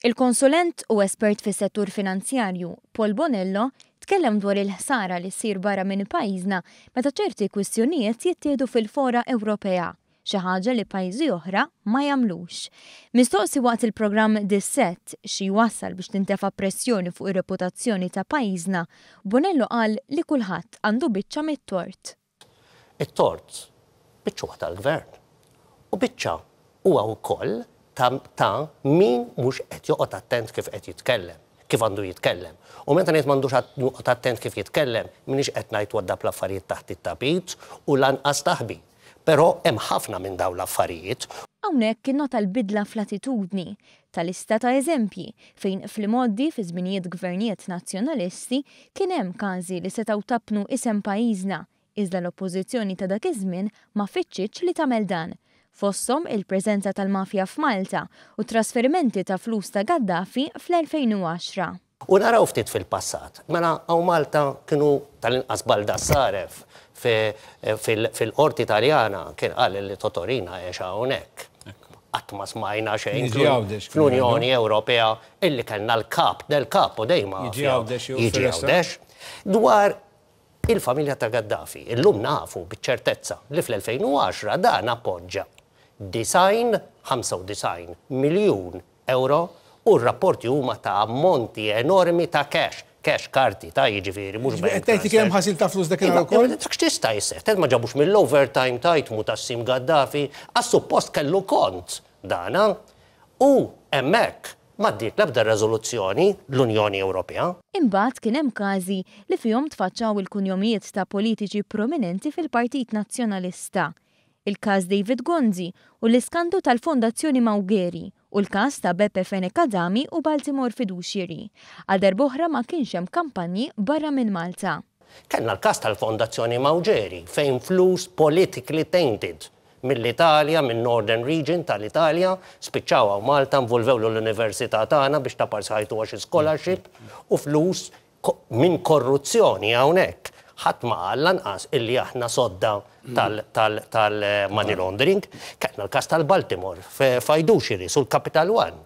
Il-konsulent u espert fis-settur finanzjarju, Paul Bonello, tkellem dwar il-ħsara li ssir barra minn pajjiżna meta ċerti kwistjonijiet jittieħdu fil-fora Ewropea, xi ħaġa li pajjiżi oħra ma jagħmlux. Mistoqsi waqt il-programm Dissett xi jwassal biex tintefa' pressjoni fuq ir-reputazzjoni ta' pajjiżna, Bonello qal li kulħadd għandu biċċa mit-tort. It-tort biċċa huwa tal-Gvern u biċċa huwa wkoll ta' ta' min mhux qed joqgħod attent kif qed jitkellem, kif għandu jitkellem. U meta ngħid m'għandux joqgħod attent kif jitkellem, m'iniex qed ngħid waddab l-affarijiet taħt it-tapit u lanqas taħbi. Però hemm ħafna minn dawn l-affarijiet. Hawnhekk innota l-bidla fl-attitudni, ta lista ta' eżempji fejn fl-imgħoddi fi żminijiet gvernijiet Nazzjonalisti kien hemm każi li setgħu tappnu isem pajjiżna iżda l-Oppożizzjoni ta' dak iż-żmien ma fittxitx li tagħmel dan, fosthom il-preżenza tal-mafja f'Malta u t-trasferimenti ta' flus ta' Gaddafi fl-2010. U naraw ftit fil-passat. Mela hawn Malta kienu tal-inqas Baldassare fil-qorti Taljana kien qal li Toto Riina għex hawnhekk. Qatt ma smajna xejn fl-Unjoni Ewropea illi kellna l-kap del capo dei mafia jiġi Għawdex. Dwar il-familja ta' Gaddafi, illum nafu biċ-ċertezza li fl-2010 dan appoġġa 90, 95 miljun Ewro u r-rapporti huma ta' ammonti enormi ta' cash, cash karti ta' jiġifieri mhux bank transfer. Qed tgħid li kien hemm ħasil ta' flus dakinhar ukoll? Dak x'tista' jseħħ, tgħid ma ġabux mill-overtime tgħid Mutassim Gaddafi, għax suppost kellu kont dana u hemmhekk m'għaddiet l-ebda reżoluzzjoni l-Unjoni Ewropea. Imbagħad kien hemm każi li fihom tfaċċaw il-kunjomijiet ta' politiċi prominenti fil-Partit Nazzjonalista. Il-każ David Gonzi u l-iskandlu tal-Fondazzjoni Maugeri u l-każ ta' Beppe Fenech Adami u Baltimore Fiduciary. Għal darb'oħra ma kienx hemm kampanji barra minn Malta. Kellna l-każ tal-Fondazzjoni Maugeri fejn flus politically tainted mill-Italja, min-Northern Region tal-Italja, spiċċaw hawn Malta, involvew lill-Università tagħna biex taparsi ħajtuha xi scholarship u flus minn korruzzjoni hawnhekk. Ħadd ma qal lanqas illi aħna sodda tal-money laundering. Kellna l-każ tal-Baltimore fiduciaries u l-Capital One.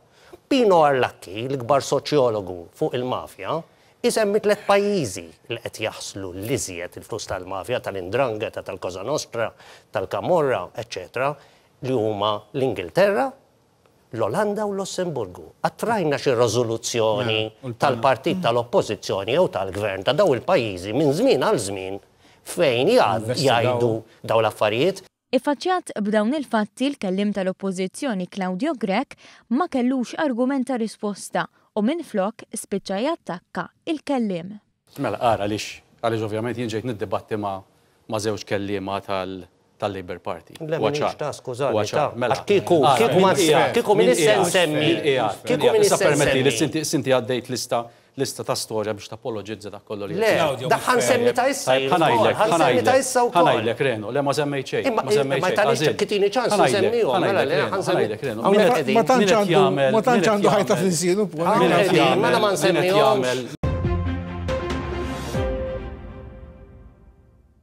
Pino Arlacchi, l-ikbar soċjologu fuq il-mafja, isemmi tliet pajjiżi li qed jaħslu l-iżjed il-flus tal-mafja, tal-'Ndrangheta, tal-Cosa Nostra, tal-Camorra, eċċetera, li huma l-Ingilterra, l-Olanda u l-Lussemburgu. Qatt rajna xi riżoluzzjoni tal-partit tal-oppożizzjoni jew tal-gvern ta' dawn il-pajjiżi minn żmien għal żmien fejn jgħidu dawn l-affarijiet? Iffaċċjat b'dawn il-fatti l-kelliem tal-Oppożizzjoni Claudio Grech ma kellux argument ta' risposta u minflok spiċċa jattakka il-kelliem. Mela, ara għaliex għaliex ovvjament jien ġejt niddibatti ma' ma' żewġ kelliema tal tal-Labour Party. Le m'iniex ta' skużani ta' għax kieku kieku ma kieku m'iniex se nsemmi kieku m'iniex se nsemmi. Permettili, inti għaddejt lista lista ta' storja biex tapoloġizza dak kollu li Le, dak ħa nsemmi ta' issa jien ukoll, ħa nsemmi ta' issa wkoll. Ħa ngħidlek Reno, le ma semmejt xejn. Imma ma tagħniex tini ċans nsemmihom, mela le ħa nsemmi. Ma tantx għandu ma tantx għandu ħajta fl-insienu. Mela ma nsemmihomx.